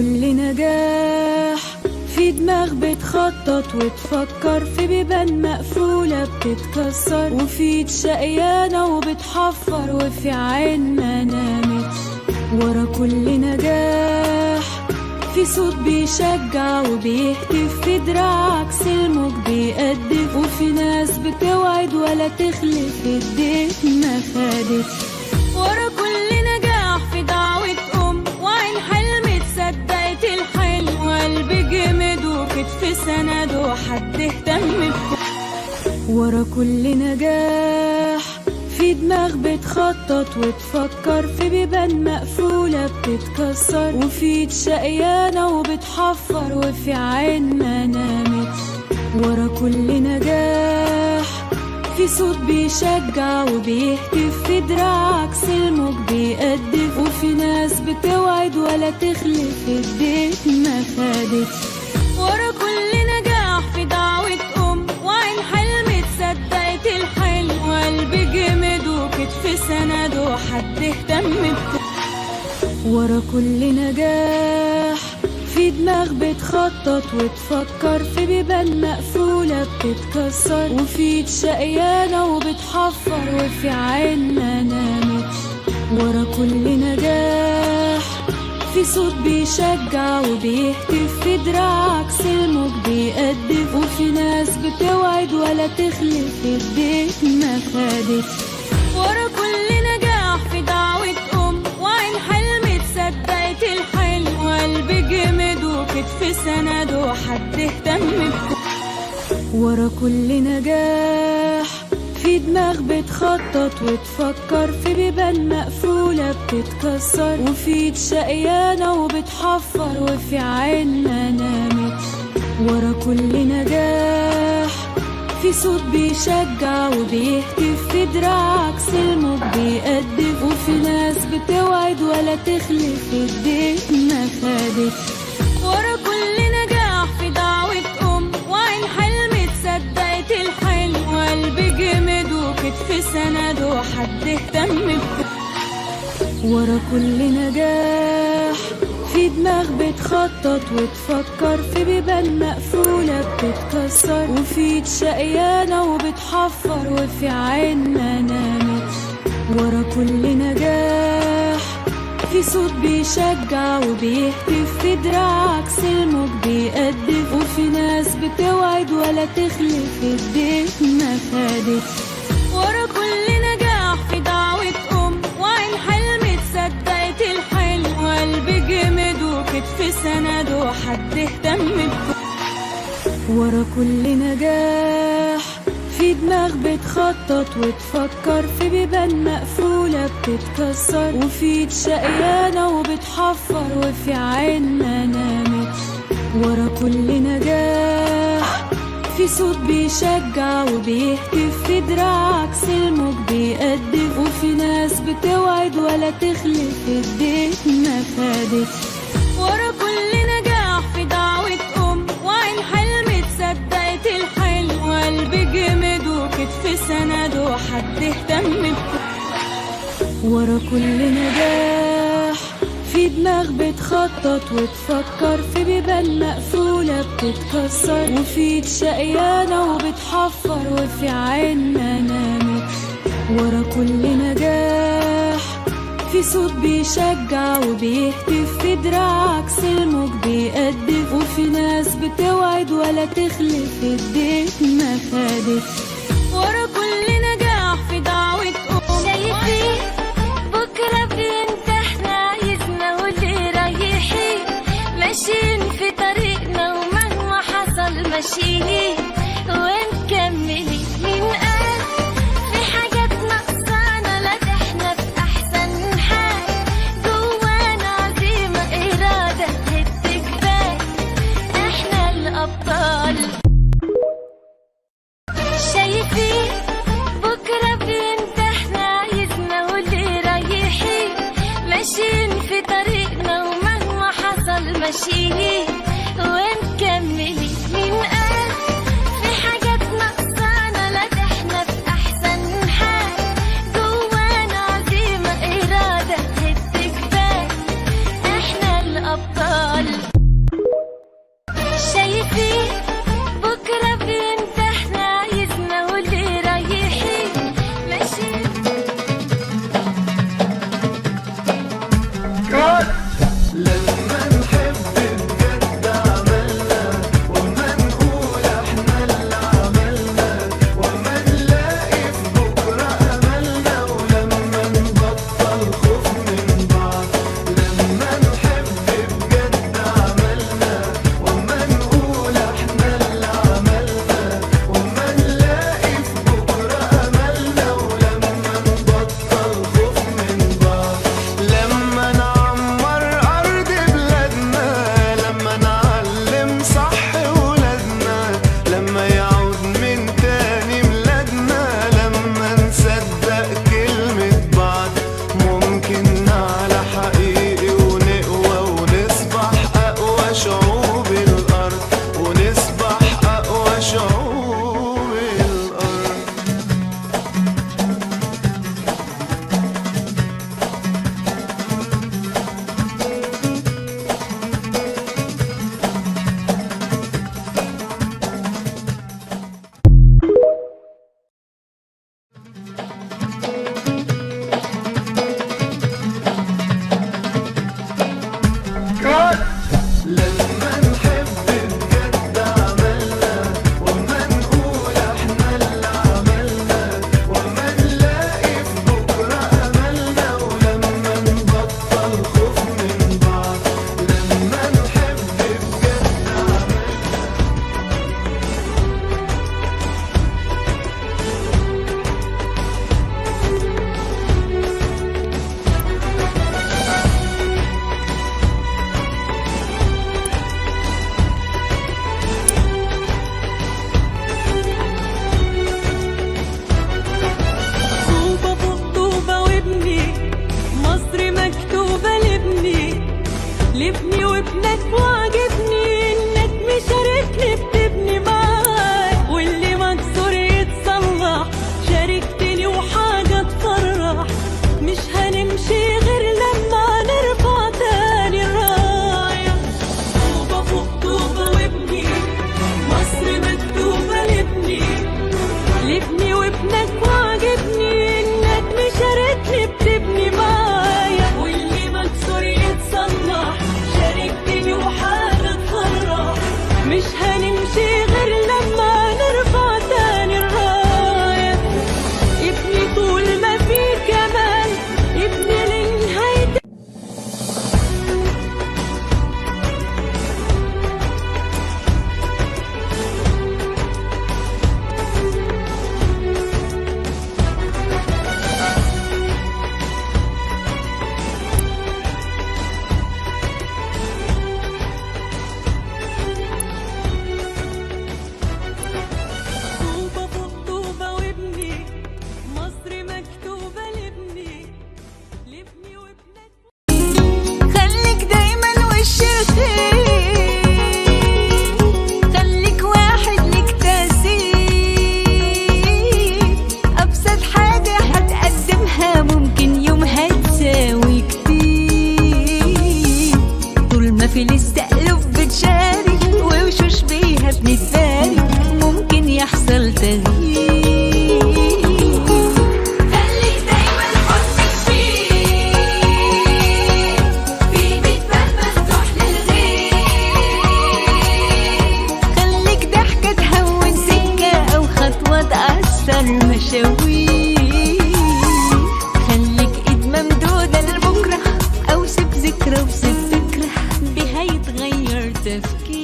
كل نجاح في دماغ بتخطط وتفكر، في بيبان مقفولة بتتكسر، وفي ايد شقيانة وبتحفر، وفي عين ما نامتش. ورا كل نجاح في صوت بيشجع وبيهتف، في دراع عكس الموج بيقدف، وفي ناس بتوعد ولا تخلف، اديت ما خدتش. ورا كل نجاح في دعوة أم، وعين حلم اتصدقت الحلم، وقلب جمد وكتف سند وحد اهتم. ورا كل نجاح في دماغ بتخطط وتفكر، في بيبان مقفولة بتتكسر، وفي ايد شقيانة وبتحفر، وفي عين ما نامتش. ورا كل نجاح في صوت بيشجع وبيهتف، في دراع عكس الموج بيقدف، وفي ناس بتوعد ولا تخلف، اديت ما خدتش. ورا كل نجاح في دعوة أم، وعين حلم اتصدقت الحلم، وقلب جمد وكتف سند وحد اهتم. ورا كل نجاح في دماغ بتخطط وتفكر، في بيبان مقفولة بتتكسر، وفي ايد شقيانة وبتحفر، وفي عين ما نامتش. ورا كل نجاح في صوت بيشجع وبيهتف، في دراع عكس الموج بيقدف، وفي ناس بتوعد ولا تخلف، اديت ما خدتش. ورا كل نجاح في دعوة أم، وعين حلم اتصدقت الحلم، وقلب جمد وكتف سند وحد اهتم. ورا كل نجاح في دماغ بتخطط وتفكر، في بيبان مقفولة بتتكسر، وفي ايد شقيانة وبتحفر، وفي عين ما نامتش. ورا كل نجاح في صوت بيشجع وبيهتف، في دراع عكس الموج بيقدف، وفي ناس بتوعد ولا تخلف، اديت ما خدتش. ورا كل نجاح في دعوة أم، وعين حلم اتصدقت الحلم، وقلب جمد وكتف سند وحد اهتم. ورا كل نجاح في دماغ بتخطط وتفكر، في بيبان مقفولة بتتكسر، وفي ايد شقيانة وبتحفر، وفي عين ما نامتش. ورا كل نجاح في صوت بيشجع وبيهتف، في دراع عكس الموج بيقدف، وفي ناس بتوعد ولا تخلف، اديت ما خدتش. ورا كل نجاح في دعوة أم، وعين حلم اتصدقت الحلم، وقلب جمد وكتف سند وحد اهتم. ورا كل نجاح في دماغ بتخطط وتفكر، في بيبان مقفولة بتتكسر، وفي ايد شقيانة وبتحفر، وفي عين ما نامتش. ورا كل نجاح في صوت بيشجع وبيهتف، في دراع عكس الموج بيقدف، وفي ناس بتوعد ولا تخلف، اديت ما خدتش. ورا كل نجاح في دعوة أم، وعين حلم اتصدقت الحلم، وقلب جمد وكتف سند وحد اهتم. ورا كل نجاح في دماغ بتخطط وتفكر، في بيبان مقفولة بتتكسر، وفي ايد شقيانة وبتحفر، وفي عين ما نامتش. ورا كل نجاح في صوت بيشجع وبيهتف، في دراع عكس الموج بيقدف، وفي ناس بتوعد ولا تخلف، اديت ما خدتش. ورا كل نجاح في دعوة أم، شايفين بكرة بينتهنا، عايزنا واللي رايحين، ماشيين في طريقنا ومهما حصل ماشيين ومكملين. مين قال في حاجات ناقصانا؟ لا ده احنا في أحسن حال، جوانا عزيمة إرادة تهد جبال، احنا الأبطال. شايفين بكرة بينتهنا، عايزنا واللي رايحين، ماشيين في طريقنا ومهما حصل ماشيين ومكملين. مين قال في حاجات ناقصانا؟ لا ده احنا في أحسن حال، جوانا عزيمة إرادة تهد جبال، احنا الأبطال. وابنك، وعجبني انك مشاركني بتبني معاك، واللي مكسور يتصلح، شاركتني وحاجة تفرح، مش هنمشي غير لما نرفع تاني الراية. طوبة فوق طوبة وابني، مصر مكتوبة لابني، لابني وابنك، وعجبني انك مشاركني بتبني معايا، واللي مكسور يتصلح، شاركتني وحاجة تفرح، مش هنمشي غير لما نرفع تاني الراية. ابني طول ما في جمال، ابني لنهاية. طوبة فوق طوبة وابني، مصر مكتوبة لابني، لابني وابنك. خليك دايما وش الخير، خليك واحد لك تأثير، أبسط حاجة هتقدمها ممكن يومها تساوي كتير. طول ما في لسه قلوب بتشارك ووشوش بيها بنتبارك، ممكن يحصل تغيير. خليك دايما حضنك فيه، في بيت باب مفتوح للغير، خليك ضحكة تهون سكة أو خطوة تأثر مشاوير، خليك إيد ممدودة لبكرة أو سيب ذكرى وسيب فكرة بها يتغير تفكير.